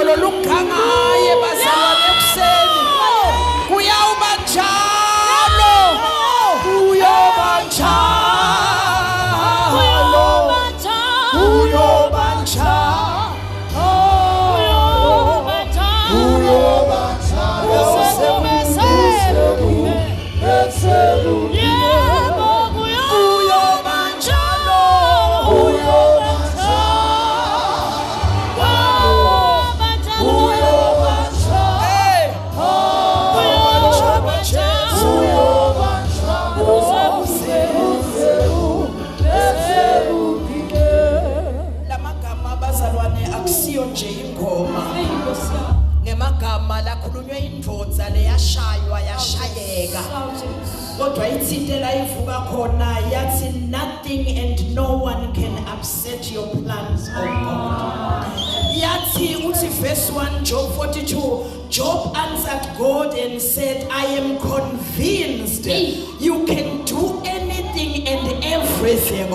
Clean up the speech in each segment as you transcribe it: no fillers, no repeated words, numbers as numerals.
lolungangaye bazalwane ekuseni. Kuyawuba njalo. Kuyoba njalo. Kuyoba njalo. Kuyoba njalo. Kuyoba njalo. Kuyoba njalo. Hey. Kuyoba Lamagama bazalwane akusiyo nje ingoma. Ngemagama lakhulunywe indvodza leyashaywa yashayeka. Kodwa ithinte la ivuka khona yathi, "Nothing and no one can upset your plans, oh God." Yathi uthi verse 1 Job 42, Job answered God and said, "I am convinced you can do anything and everything.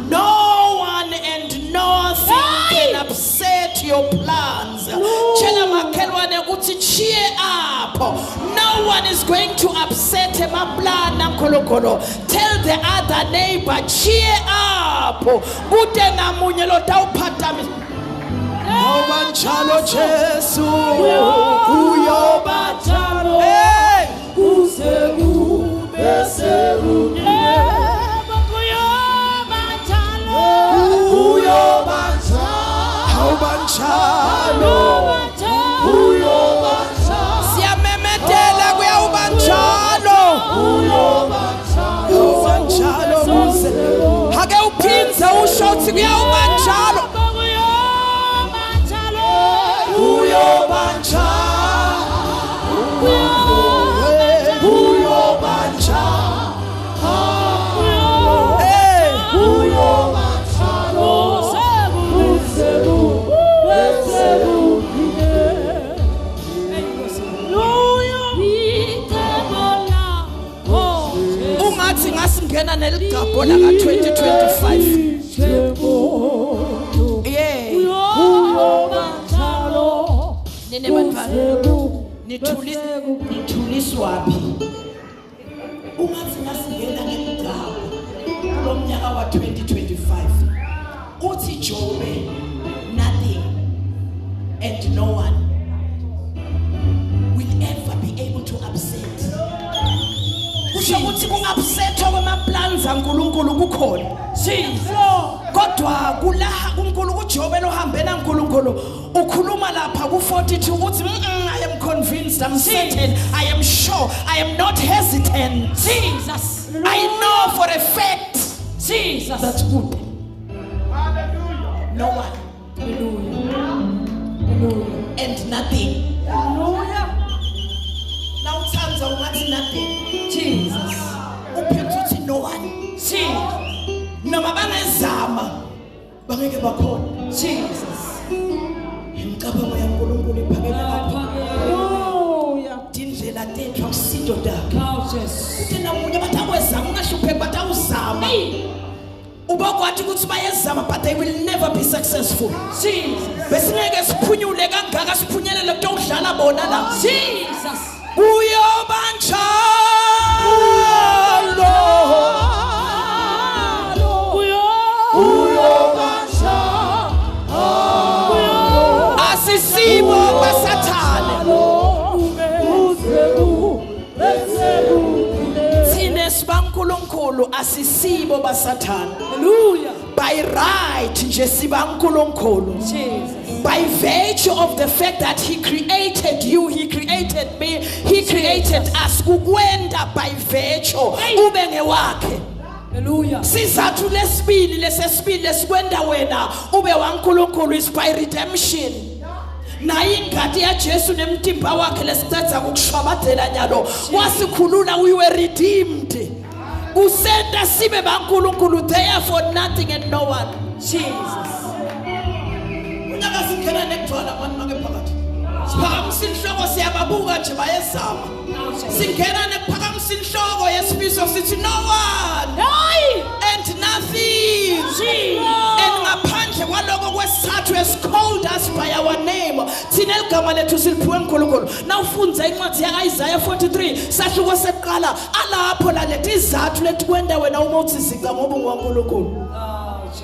No one and nothing can upset your plans." Tshela makhelwane ukuthi cheer up. No one is going to upset amaplan aNkulunkulu. Tell the other neighbor, "Cheer up." Kute namunye lotawuphatamisa. Ngoba njalo Jesu kuyoba njalo. Hey! Kuze kube Yebo, kuyoba njalo. Kuyoba njalo. Awuba njalo. Kuyoba njalo. Kuyoba njalo. Siyamemetela, kuyawuba njalo. Kuyoba njalo. Kuba njalo kuze. Ake uphindze usho uthi kuyawuba njalo. Yebo, kuyoba njalo. Kuyoba njalo. Kuyoba njalo. Hey! Kuyoba njalo. Kuze Kuze kube sekupheleni. Icebo lakho, Jesu. Ungathi ngasingena neligabho laka 2025. Yeah. Kuyoba njalo. Nine bantwana nithuliswa phi? Ungathi ngasingena ngeligabho kulomnyaka wa 2025. Uthi Jobe, "Nothing and no one will ever be able to upset." Kusho ukuthi ku-upsetwa kwama-plans aNkulunkulu kukhona. Jesus. Kodwa kulaha kuNkulunkulu kuJobe lohambe naNkulunkulu ukhuluma lapha ku42 uthi, "I am convinced, I'm certain, I am sure, I am not hesitant." Jesus. I know for a fact Jesus. that's good. No one Hallelujah. Hallelujah. And nothing. Hallelujah. Nawuthanda ungathi nothing. Jesus. Uphinde uthi no one. Jesus. Noma bangezama bangeke bakhona. Jesus. Imicabango yaNkulunkulu iphakeme kakhulu. Hallelujah. Tindlela tethu akusido takhe. Oh, Jesus. Kuthi namunye batakwezama ungahlupheki batawuzama. Hey. Ubokwathi ukuthi bayezama, but they will never be successful. Jesus. Besingeke siphunyule kangaka siphunyelele kutokudlala bona la. Jesus. Kuyoba njalo. Kuyoba njalo. Asisibo basathane. Kuze kube sekupheleni. Thina sibaNkulunkulu, asisibo basathane. Hallelujah. By right nje sibaNkulunkulu. Jesus. By virtue of the fact that he created you, he created me, he created us, kukwenda by virtue ube ngewakhe. Hallelujah. Sizathu lesibili lesesibili lesikwenda wena ube waNkulunkulu is by redemption. Nayo ingati yaJesu nemtimba wakhe lesicedza kukushwabadzela nyalo wasikhulula. We were redeemed, kusenta sibe baNkulunkulu. Therefore nothing and no one. Jesus. Unyaka singena nekugcwala abantu make phakathi siphakamisa inhloko siyababuka nje bayezama. Singena nekuphakamisa inhloko yesifiso sithi no one Hey. And nothing. Jesus. And ngaphandle kwaloko kwesithathu has called us by our name. Thina Thina ligama lethu siliphiwe uNkulunkulu. Nawufundza incwadi ya-Isaiah 43 sahluko sekuqala alapho la letizathu letikwenta wena uma uthi zica ngoba unguwaNkulunkulu.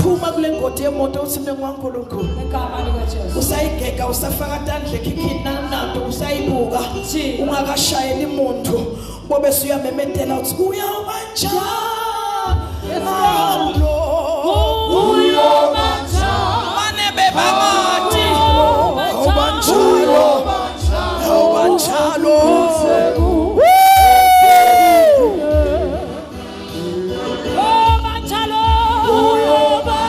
Phuma kule ngodi yemoto uthi mina ngiwaNkulunkulu. Egama likaJesu. Usayigega usafaka tandla ekhikhini nanto usayibuka Ji. ungakashayeli muntu bobe suyamemetela uthi kuyawuba njalo. Kuyoba njalo. Mane bebangati Kuyoba awubanjalo awubanjalo. Kuyoba njalo. Kuyoba njalo. Kuyoba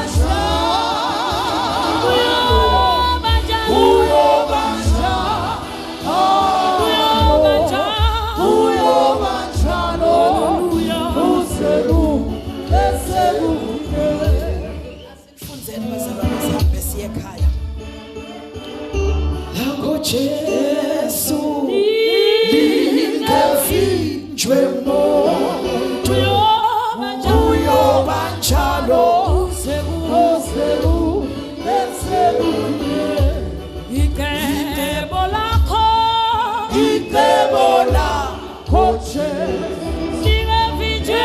njalo. Kuyoba njalo. Kuyoba njalo. Kuyoba njalo. Kuze kube sekugcineni. Fundzeni bazalwane sihambe siye ekhaya. Lakho Jesu lingevinjwe muntu Kuyoba njalo. kuyoba njalo Kuze kube Kuze kube sekugcineni. Icebo lakho Icebo lakho Jesu lingevinjwe.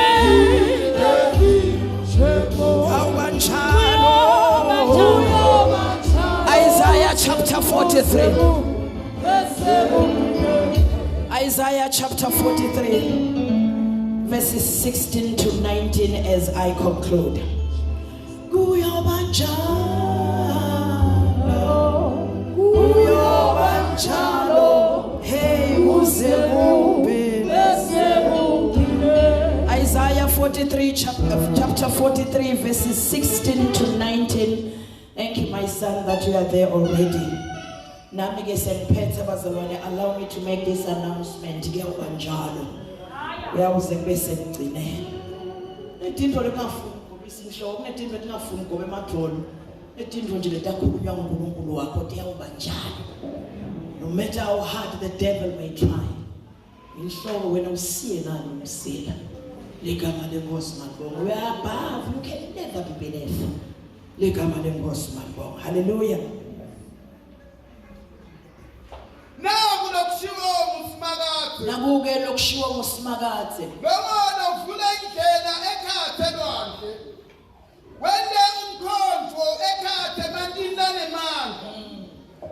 lingevinjwe muntu. awuba njalo. Kuyoba njalo. Kuyoba njalo. Isaiah chapter 43 Kube sekugcineni. Isaiah chapter 43 verses 16 to 19 as I conclude. Kuyoba njalo, kuyoba njalo, hey kuze kube. Sekugcineni. Isaiah 43 chapter 43 verses 16 to 19. Thank you my son that you are there already. Nami ke sengiphethe bazalwane, allow me to make this announcement kuyawuba njalo. Uyawuze kube sekugcineni. Netintfo lekungafuni ukugobisa inhloko, kunetintfo letingafuni ugoba emadvolo. Netintfo nje letakhulunywa nguNkulunkulu wakho tiyawuba njalo. No matter how hard the devil may try. Inhloko wena usiye nalo umsila. Ligama lenkosi malibonga. We are above, you can never be beneath. Ligama lenkosi malibonga. Hallelujah. Naku lokushiwo nguSimakadze. Nakuke lokushiwo nguSimakadze. Lomona uvula indlela ekhatsi elwandle. Wente umkhondvo ekhatsi emantini lanemandla.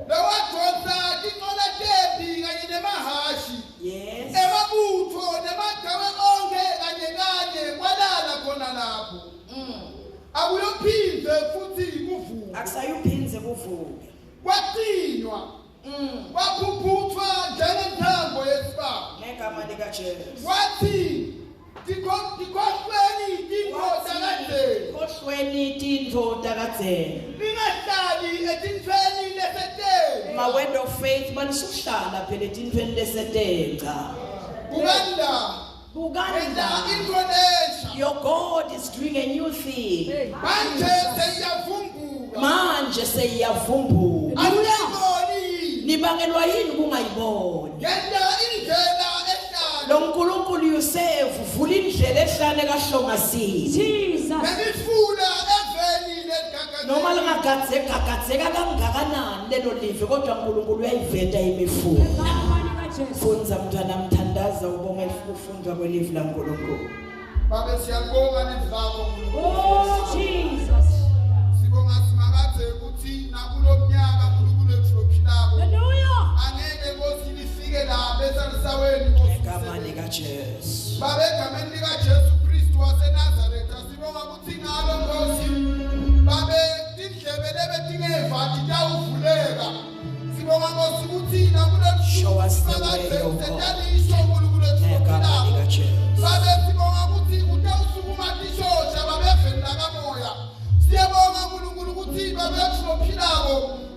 Lowadvonsa tincola temphi kanye nemahhashi. Yes. Emabutfo nemagawe onkhe kanye kanye kwalala khona lapho. Akuyophindze futsi kuvuke. Akusayuphindze kuvuke. Kwacinywa. Kwaphuphuthwa njengentsambo yesibane. Ngegama likaJesu. Wathi tikhohlweni tintfo takadzeni. Khohlweni tintfo takadzeni. Ningahlali etintfweni leseteni. My word of faith manisuhlala phela etintfweni lesetenca. Bukani la. Bukani Enta la. intfo lensha. Your God is doing a new thing. Manje seyiyavumbuka. Manje seyiyavumbuka. Aniyiboni yini? Nibangelwa yini kungayiboni? Ngenta indlela ehlane. Lo nkulunkulu you serve uvula indlela ehlane kahlongasile. Jesus. Nemifula eveni leligagazela. Noma lingagadzeka gadzeka kangakanani lelo live kodwa uNkulunkulu uyayiveta imifula. Egama likaJesu. Fundza mntwana mthandaza ubonge ukufundwa kwelivi laNkulunkulu. Babe siyabonga livi lakho Nkulunkulu. Oh Jesus. Sibonga Simakadze ukuthi nakulo mnyaka Nkulunkulu wethu lophilako. Hallelujah. Angeke Nkosi lifike la bese lisaweni Nkosi. Ngegama likaJesu. Babe egameni likaJesu Kristu waseNazaretha sibonga ukuthi ngalo Nkosi babe tindlebe lebetingeva titawuvuleka. Sibonga Nkosi ukuthi nakulolu Show us the Simakadze way, O God. usetalisho uNkulunkulu wethu Ngegama lophilako. likaJesu. Babe sibonga ukuthi utawusukuma tishosha babe eveni lakamoya. Siyabonga uNkulunkulu ukuthi babe wethu lophilako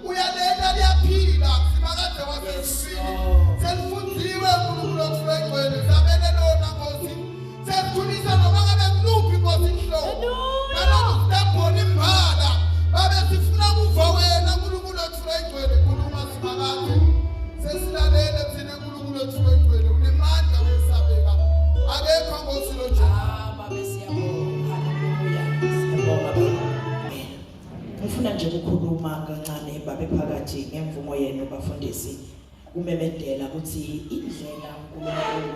uyalenta liyaphila Simakadze wasezulwini. Lord. Selifundziwe uNkulunkulu wethu longcwele sabele lona Nkosi. Sesikhulisa noma ngabe kuluphi Nkosi inhloko. Hallelujah. Naloku sitabhona imbala. Babe sifuna kuva wena uNkulunkulu wethu longcwele khuluma Simakadze. Sesilalele thina uNkulunkulu wethu longcwele unemandla wesabeka. Akekho Nkosi lo nje. Ah, babe siyabonga. Hallelujah. Siyabonga baba. Ngifuna nje ukukhuluma kancane babe phakathi ngemvumo inkulumo yenu bafundisi kumemedela ukuthi indlela uNkulunkulu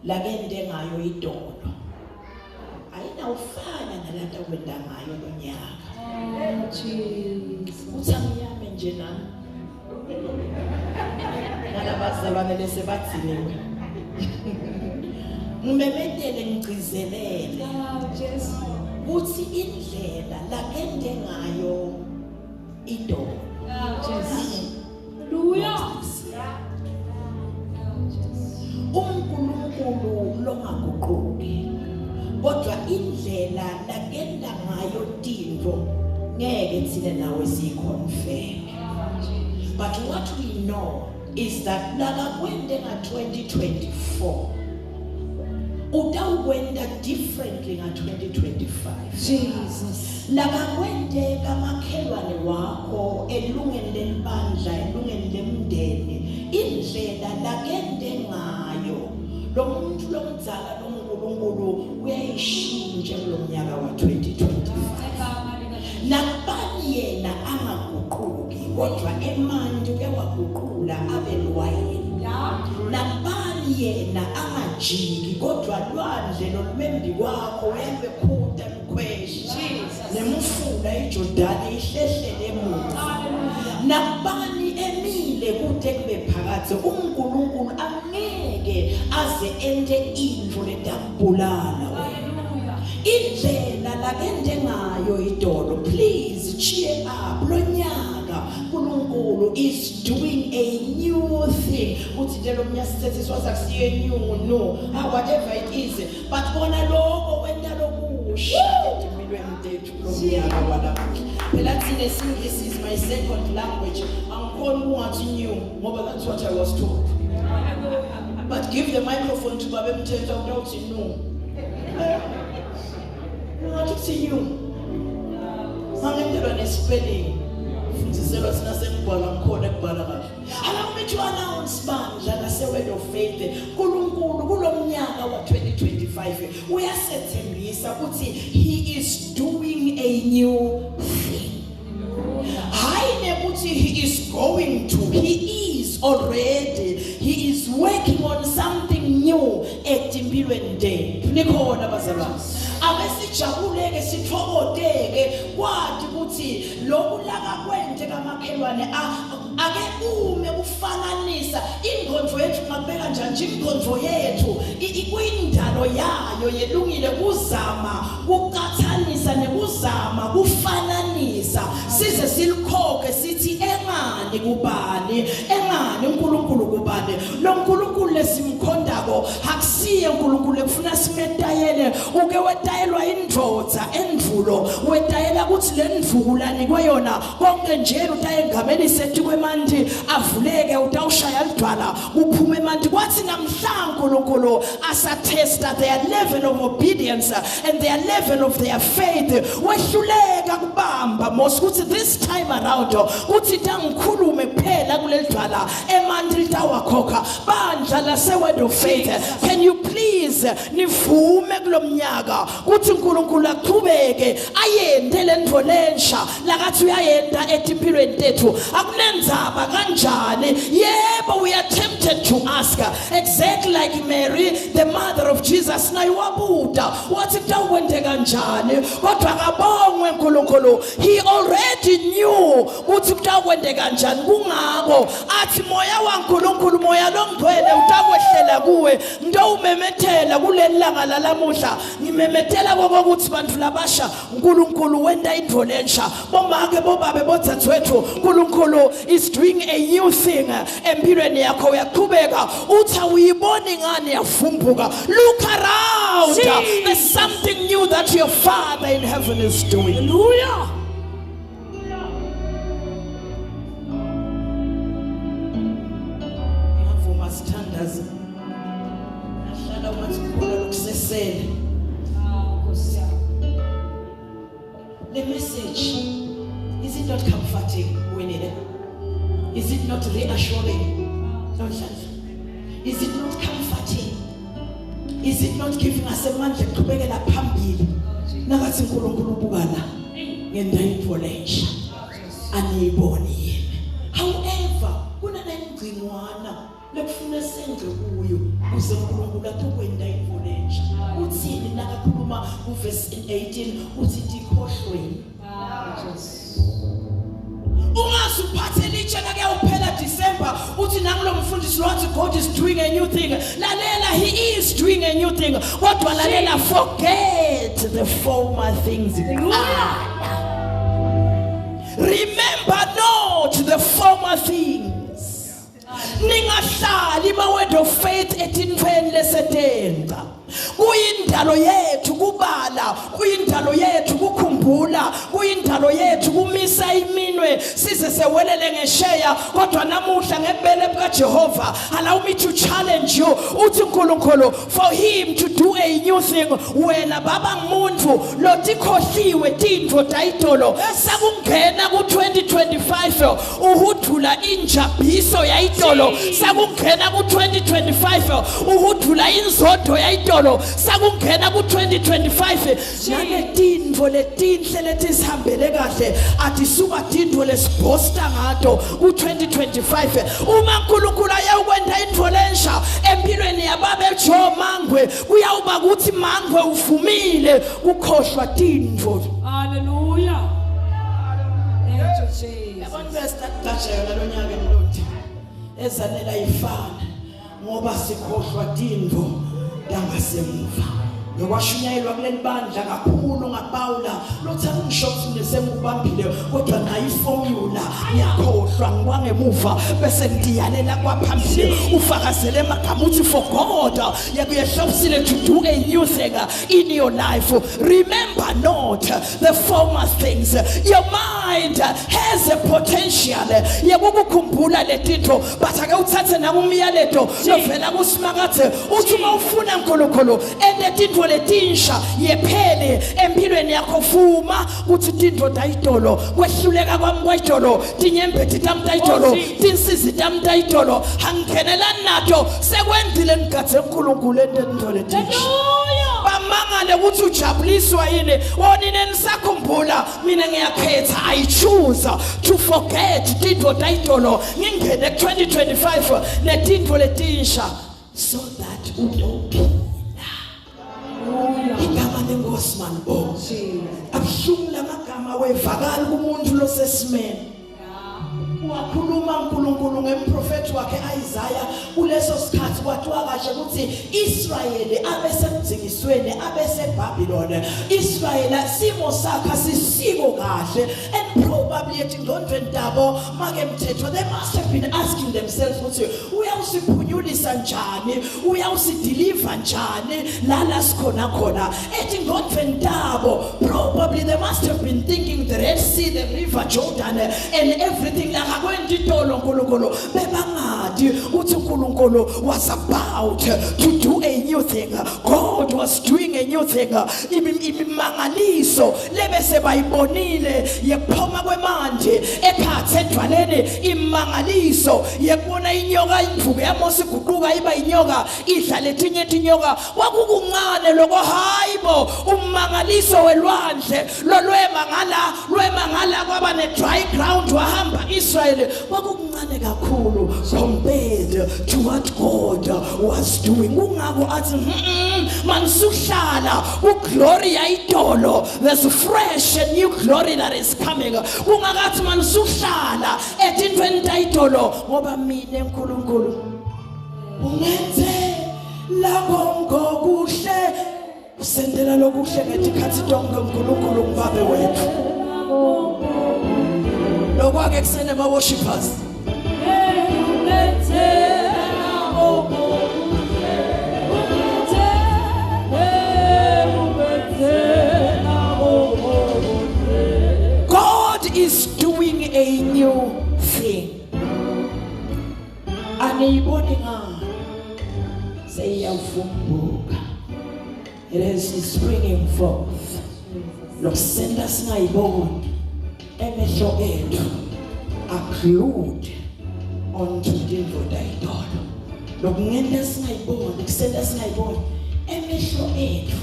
lakende ngayo idolo ayinawufana nalata kwenda ngayo lonyaka. Oh Jesus. Uthi angiyame nje nami nalabazalwane lesebadziniwe ngimemedele ngigcizelele Oh Jesu. kuthi indlela lakende ngayo idolo Oh Jesu. Hallelujah. Oh Jesu. uNkulunkulu longaguquki kodwa indlela lakenda ngayo tintfo ngeke thina nawe siyiconfirm. Oh Jesus. But what we know is that lakakwente nga-2024 utawukwenta differently nga-2025. Jesus. Lakakwente kamakhelwane wakho elungeni lelibandla, elungeni lemndeni, indlela lakente ngayo lo muntu lomdzala loNkulunkulu uyayishintsha kulo mnyaka wa-2025. Igama lika Jesu. Nakubani yena angaguquki kodwa emanti uyawaguqula abe liwayini. Yeah. Nakubani yena angajiki kodwa lwandle lolumembi kwakho uyalwekhuta lukhweshe. Jesus. Nemfula iJordani ihlehlele emuva. Hallelujah. Nakubani emile kude kube phakadze uNkulunkulu angeke aze ente intfo letakubulala wena. Hallelujah. Indlela lakende ngayo idolo, please cheer up. Lonyaka uNkulunkulu is doing a new thing. Uthi nje lo mnyaka sithethe wasakusiye new no ah, whatever it is, but kona lokho wenta lokusha empilweni tethu lo mnyaka walamuhla. Phela thina English is my second language, angikhoni ukungathi new ngoba that's what I was taught. Hallelujah. But give the microphone to Babe Mthetho utawuthi no. Ungathi uthi new. Mangendelwa nespelling. Fundiselwa thina sengibhala ngikhona ekubhala kahle. Allow me to announce bandla lase Word of Faith. uNkulunkulu kulomnyaka wa 2025 uyasethembisa ukuthi he is doing a new thing. Hayi nekuthi he is going to, he is already. He is working on something new etimpilweni tethu. Nikhona bazalwane? Ake sijabuleke sithokodeke kwathi ukuthi lokhu lakakwente kamakhelwane ake ume kufananisa ingqondo yethu ngakubeka njani nje ingqondo yethu ikwindalo yayo yelungile kuzama kuqathanisa nekuzama kufananisa size silikhokhe sithi engani kubani engani uNkulunkulu kubani lo nkulunkulu lesimkhondako akusiye uNkulunkulu ekufuna simetayele. Uke wetayelwa indvodza endvulo, wetayela ukuthi le ndvuku lanikwe yona konke nje utayengamelise etikwemanti avuleke, utawushaya lidwala kuphume emanti. Kwathi namhla uNkulunkulu asatesta their level of obedience and their level of their faith, wehluleka kubamba Mose ukuthi this time around kuthi tangikhulume kuphela kuleli dwala emanti litawakhokha. Bandla lase Word of Faith, can you please nivume kulomnyaka kuthi uNkulunkulu aqhubeke ayende lento lensha lakathi uyayenda etimpilweni tethu? Akunenzaba kanjani. Yebo, we are tempted to ask, exactly like Mary, the mother of Jesus, naye wabuta wathi kutawukwente kanjani, kodwa akabongwe uNkulunkulu, he already knew ukuthi kutawukwente kanjani. Kungako athi moya waNkulunkulu, moya longcwele utakwehlela kuwe. Ngitowumemethela kuleli langa lalamuhla, ngimemethela kokuthi bantu labasha uNkulunkulu wenta intfo lensha. Bomake, bobabe, bodzadzewethu, uNkulunkulu is doing a new thing empilweni yakho. Uyaqhubeka uthi awuyiboni ngani yavumbuka. Look around, there's something new that your Father in heaven is doing. Hallelujah. Ngiyavuma sithandaze, ahlala ungathi kukhona lokusesele. Ah, Nkosi yami. The message, is it not comforting, Winnie? Is it not reassuring? Nonhlanhla. Is it not comforting? Is it not giving us amandla ekuqhubekela phambili? Nakathi uNkulunkulu ubuka la ngenda intfo lensha. Aniyiboni yini? However, Kunemgcingwana lekufuna sendle kuyo kuze uNkulunkulu atokwenta intfo lensha. Utsini nakakhuluma kuvesi 18 uthi tikhohlweni. Ungaze uphathe litshe nakuyawuphela December uthi nangulo mfundisi wathi God is doing a new thing. Lalela he is doing a new thing. Kodwa lalela forget the former things. Remember not the former things. Ningahlali ma word of faith etintfweni lesetenda. Kuyindalo yethu kubala, kuyindalo yethu kukhumbula, kuyindalo yethu kumisa iminwe size sewelele ngesheya kodwa namuhla ngebele bukaJehova allow me to challenge you uthi uNkulunkulu for him to do a new thing wena baba ngumuntu lotikhohliwe tintfo tayitolo sakungena ku-2025 uhudula injabhiso yayitolo sakungena ku-2025 uhudula inzodo yayitolo sakungena ku-2025 naletintfo letinhle letisihambele kahle atisuka tintfo lesibhosta ngato ku-2025 uma uNkulunkulu ayawukwenta intfo lensha empilweni yababe Joe Mangwe kuyawuba kuthi Mangwe uvumile kukhohlwa tintfo. Hallelujah. Thank you Jesus. Abantu besitagajeka lonyaka emlodi ezanela ifana ngoba sikhohlwa tintfo tangasemuva ngekwashunyayelwa kuleli bandla kakhulu ngapawula lothi angisho ukuthi ngisemubambile kodwa nayo iformula ngiyakhohlwa ngikwangemuva bese ngiyalela kwaphambili ufakazele emagama uthi for God yakuyehlobisile to do a new thing in your life remember not the former things your mind has a potential yekukukhumbula letinto but ake uthathe nakumyaleto lovela kusimakathe uthi uma ufuna uNkulunkulu ente tintfo letinsha yephele empilweni yakho vuma ukuthi tintfo tayitolo kwehluleka kwami kwayitolo tinyembeti tami tayitolo tinsizi tami tayitolo angingenelani nato sekwenzile ngigadze uNkulunkulu ente tintfo letinsha bamangale ukuthi ujabuliswa yini wonine nisakhumbula mina ngiyakhetha i choose to forget tintfo tayitolo ngingene ku-2025 netintfo letinsha so that utophila igama lenkosi malibonga abuhlungu lamagama wevakala kumuntu losesimeni wakhuluma uNkulunkulu ngemprofethi wakhe Isaiah kuleso sikhathi kwathiwa kahle ukuthi Israyeli abesemdzingisweni abeseBabylon Israyeli simo sakhe asisiko kahle and probably etingqondweni tabo make mthetho they must have been asking themselves ukuthi uyawusiphunyulisa njani uyawusideliver njani lala sikhona khona etingqondweni tabo probably they must have been thinking the Red Sea the river Jordan and everything like akwenti itolo uNkulunkulu bebangadi ukuthi uNkulunkulu was about to do a new thing God was doing a new thing imimangaliso lebese bayibonile yekuphoma kwemanti ekhathe edwaleni imangaliso yekubona inyoka imvubu yaMose iguquka iba inyoka idla letinye tinyoka kwakukuncane lokho hayibo ummangaliso welwandle lolwema ngala lwema ngala kwaba ne dry ground wahamba Israel kwakukuncane kakhulu compared to what God was doing kungako athi manisuhlala ku glory yayitolo there's fresh and new glory that is coming kungakathi manisuhlala etintweni tayitolo ngoba mina uNkulunkulu ungenze lapho ngokuhle usendela lokuhle ngetikhathi tonke uNkulunkulu ngibabe wethu lokwake kusenema worshipers God is doing a new thing. Aniyiboni ngani? Seyiyavumbuka. It is springing forth. Lokusenta singayiboni emehlo ethu are glued onto tintfo tayitolo. Lokungenta singayiboni, kusenta singayiboni emehlo ethu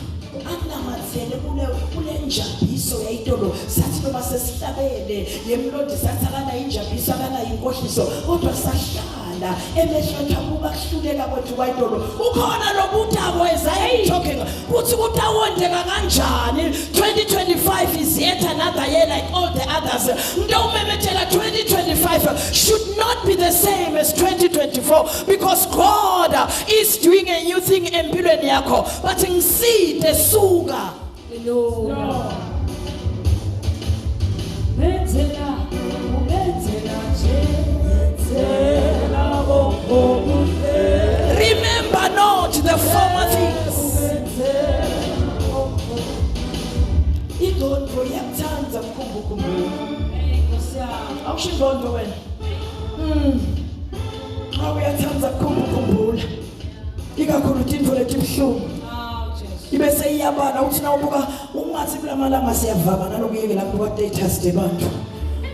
anamathele kule kule njabiso yayitolo sathi noma sesihlabele yemlodi sathi akanayo injabiso akanayo inkohliso kodwa sahlala Siyabala emehlo ethu abuka kuhluleka kwethu kwayitolo. Ukhona lobutako as I am talking kuthi kutawondeka kanjani. 2025 is yet another year like all the others. Ngitawumemethela 2025 should not be the same as 2024 because God is doing a new thing empilweni yakho. But ngiside suka. Hallelujah. Benzela, ubenzela nje. Benzela okuhle. Remember not the former things. Ubenzela okuhle. Ingqondo iyakuthanda mkhumbukhumbulo. Hey Nkosi yami. Awusho ingqondo wena. Xa uyathanda kukhumbukumbula. Ikakhulu tintfo letibuhlungu. Awu Jesu. Ibe seyiyabala uthi nawubuka ungathi kulamalanga siyavama nalokuyekela kubuka status tebantu.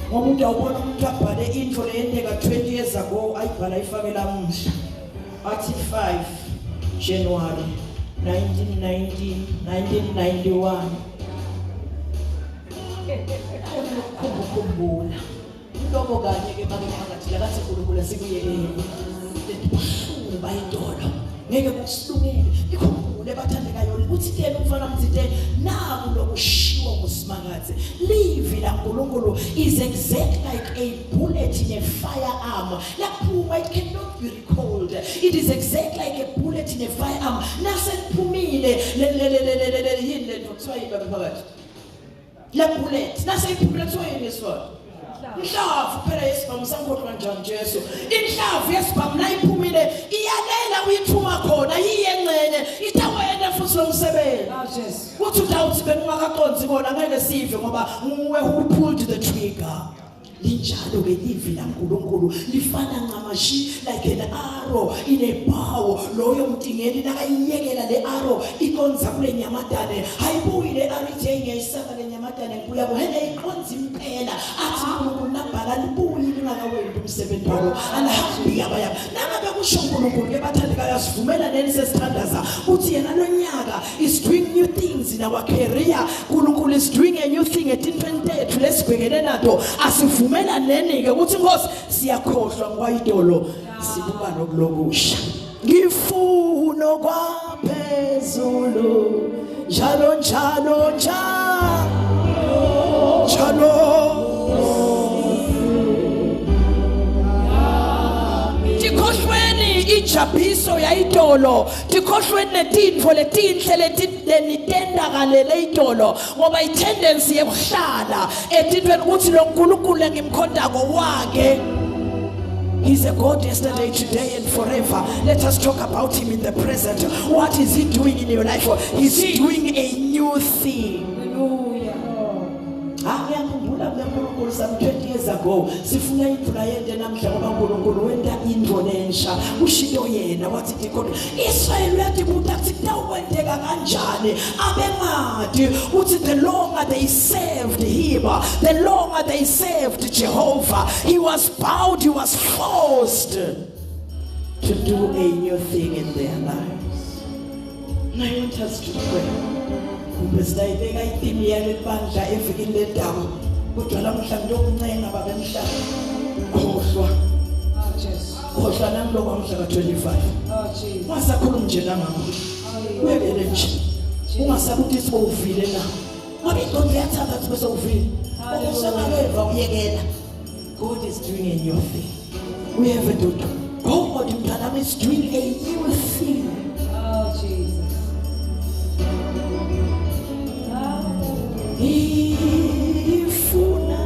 Ngoba umuntu awubona umuntu abhale intfo leyenteka 20 years ago ayibhala ayifake lamuhla. Athi 5 January 1990 1991. Ukukhumbula. Lokho kanye ke make phakathi la kathi uNkulunkulu asikuyekele. Letibuhlungu bayidolo. Ngeke kusilungele. Ikhumbule bathandekayo ukuthi tena umfana mthite naku lokushiwo nguSimakadze. Livi laNkulunkulu is exact like a bullet in a firearm. Laphuma it cannot be recalled. It is exact like a bullet in a firearm. Naseliphumile le le le le le yini le nto kuthiwa yini phakathi? Le bullet naseyiphumile kuthiwa yini ngesiswati? Inhlavu phela yesibhamu sangikhohlwa njani Jesu. Inhlavu yesibhamu nayiphumile iyalela uyithuma khona iyengcenye itawena futhi lo msebenzi. Awu Jesu. Uthi utawuthi bengingakaqondi kona ngeke sive ngoba nguwe who pulled the trigger. Linjalo ke livi laNkulunkulu lifana ncamashi like an arrow in a bow. Loyo mtingeli nakayiyekela le arrow ikonza kule nyamatane. Hayibuyi le arrow ithi ngiyayisaba le nyamatane ngibuya kuhele iqonza impela. Athi uNkulunkulu nabhala libuyi lingakawendi umsebenzi walo. Alihambi yaba yaba. Nangabe kusho uNkulunkulu ke bathandekayo asivumela neni sesithandaza uthi yena lonyaka is doing new things in our career. uNkulunkulu is doing a new thing etintweni tethu lesibhekene nato. Asivumela neni ke ukuthi Nkosi siyakhohlwa ngwayidolo sibuka nokulokusha. Ngifuna kwaphezulu njalo njalo njalo njalo. Tikhohlweni ijabhiso yayitolo, tikhohlweni netintfo letinhle lenitendakalele itolo, ngoba itendency yekuhlala etintweni ukuthi lo Nkulunkulu engimkhondako wake. He's a God yesterday, today, and forever. Let us talk about him in the present. What is he doing in your life? He's doing a new thing. Hallelujah. Ah, ngiyakhumbula mina uNkulunkulu some 20 years ago sifuna indlu yente namhla ngoba uNkulunkulu wenta indlu lensha ushito yena wathi dikhona Israel uyatibuta kuthi kutawukwenteka kanjani abengadi uthi the longer they served him, the longer they served Jehovah, he was bound, he was forced to do a new thing in their lives. And I want us to pray. Kumbe sitayibeka itheme yaleli bandla evikini ledaba kodwa lamuhla ngiyokuncenga babe mhlaba khohlwa. Oh Jesu. Khohlwa nangiloko mhla ka-25. Oh Jesus. Ungasakhulumi nje nangakho, uyekele nje, ungasakuthi sibowuvile na ngoba ingqondo iyathanda ukuthi bese uvile okusengakeva uyekela. God is doing a new thing. We have a daughter. God mntanami is doing a new thing. Oh Jesus. Ifuna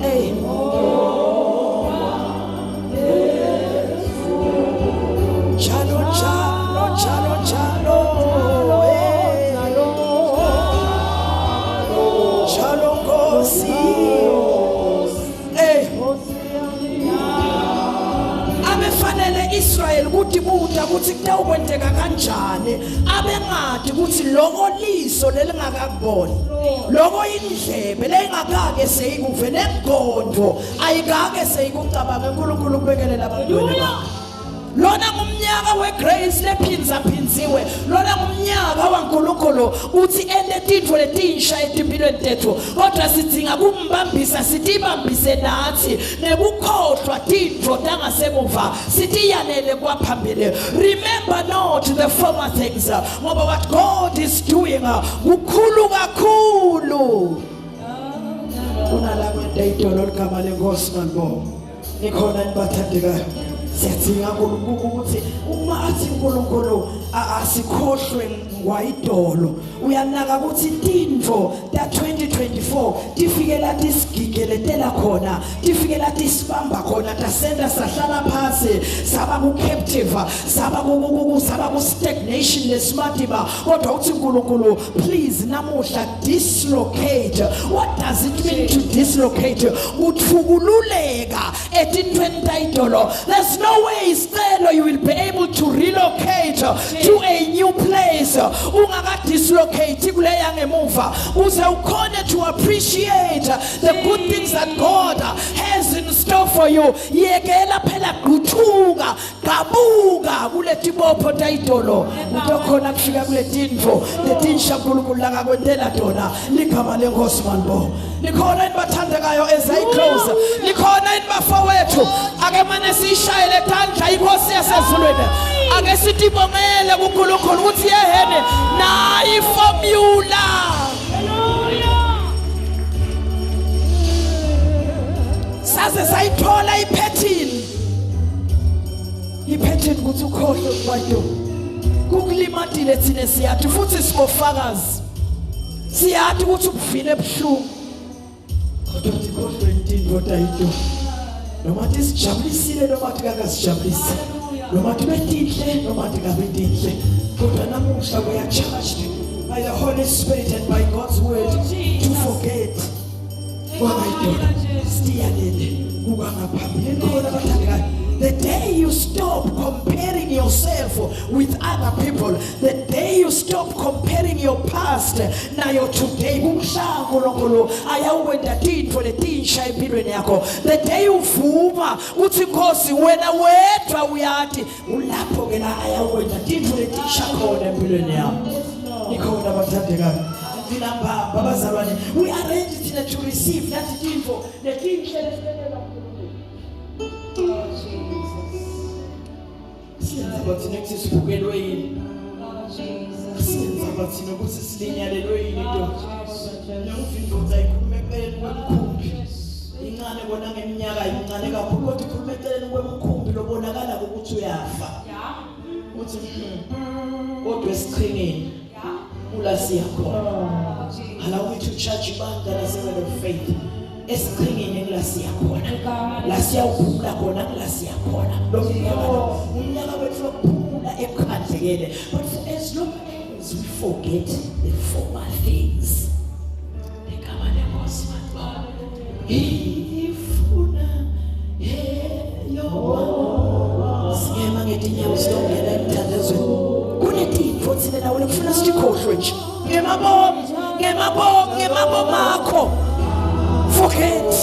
hey njalo njalo njalo njalo hey. Njalo Nkosi hey abefanele Israel kutibuta ukuthi kutawukwenteka kanjani abengadi ukuthi loko liso lelingakakuboni loko indlebe lengakake seyikuve nengqondo ayikake seyikucabanga. uNkulunkulu kubekelela abantwana bakhe. Lona ngumnyaka wegrace lephindza-phindziwe. Lona ngumnyaka waNkulunkulu uthi ente tintfo letinsha etimpilweni tetfu, kodwa sidzinga kumbambisa, sitibambise nathi nekukhohlwa tintfo tangasemuva, sitiyalele kwaphambili. Remember not the former things, ngoba what God is doing kukhulu kakhulu kunala kwenta idolo ligama lenkosi malibonga. Nikhona nibathandekayo? Siyadzinga uNkulunkulu ukuthi uma athi uNkulunkulu asikhohlwe ngwayidolo, uyanaka ukuthi tintfo ta 2024 tifikela tisigigeletela khona, tifikela tisibamba khona, tasenta sahlala phansi, saba ku captive, saba ku saba ku stagnation lesimatima. Kodwa uthi uNkulunkulu, please namuhla dislocate. What does it mean to dislocate? Kuthukululeka etintweni tayidolo. There's no way, isicelo, you will be able to relocate to a new place ungaka dislocate kule yangemuva, uze ukhone to appreciate the good things that God has in store for you. Yekela phela, gquthuka, gabuka kuletibopho tayidolo, utokhona kufika kuletintfo letinsha uNkulunkulu lakakwentela tona. Ligama lenkosi malibonga. Nikhona yini bathandekayo? As I close, nikhona yini bafowethu? Ake mane siyishayele tandla inkosi yasezulwini. Ake sitibongele kuNkulunkulu ukuthi yehene nayi formula. Saze sayithola ipattern, ipattern ukuthi ukhohlwe kwayo kukulimatile. Thina siyathi futhi sibofakazi, siyathi ukuthi ubuvile ebuhlungu, kodwa tikhohlwe indoda into noma tisijabulisile noma tikakasijabulisi, noma tibe tinhle noma tikabe tinhle. Kodwa namuhla we are charged by the Holy Spirit and by God's word to forget kwangayidolo, sitiyalele kukangaphambili. Khona abathandekayo, the day you stop comparing yourself with other people, the day you stop comparing your past nayo today, kumhla uNkulunkulu ayawukwenta tintfo letinsha empilweni yakho. The day uvuma uthi, Nkosi, wena wedwa uyati, ulapho ke la ayawukwenta tintfo letinsha khona empilweni yakho. Nikhona abathandekayo? Thina mbamba bazalwane, we are ready thina to receive nathi tintfo letinhle lesibekela uNkulunkulu. Oh, Jesus. Siyenza thina ukuthi sibukelwe yini? Oh, Jesus. Siyenza thina ukuthi silinyalelwe yini into? Oh, Jesus. Noma indoda ikhuluma eceleni kwemkhumbi, incane kona ngeminyaka, incane kakhulu, kodwa ikhuluma eceleni kwemkhumbi lobonakala ukuthi uyafa, uthi, kodwa esiqhingini kula siya khona." Oh, Jesus. Allow me to charge ibandla lase-Word of Faith. Esiqhingini kula siya khona, la siyawuphumula khona, kula siya khona. Lo mnyaka lo umnyaka wethu wokuphumula ekukhandlekele. But for as long as we forget the former things, igama lenkosi malibonga. Ifuna eyoba singema ngetinyawo, siyongena emthandazweni. Kunetintfo thina nawe lekufuna sitikhohlwe nje ngemabomu, ngemabomu, ngemabomu akho. Forget.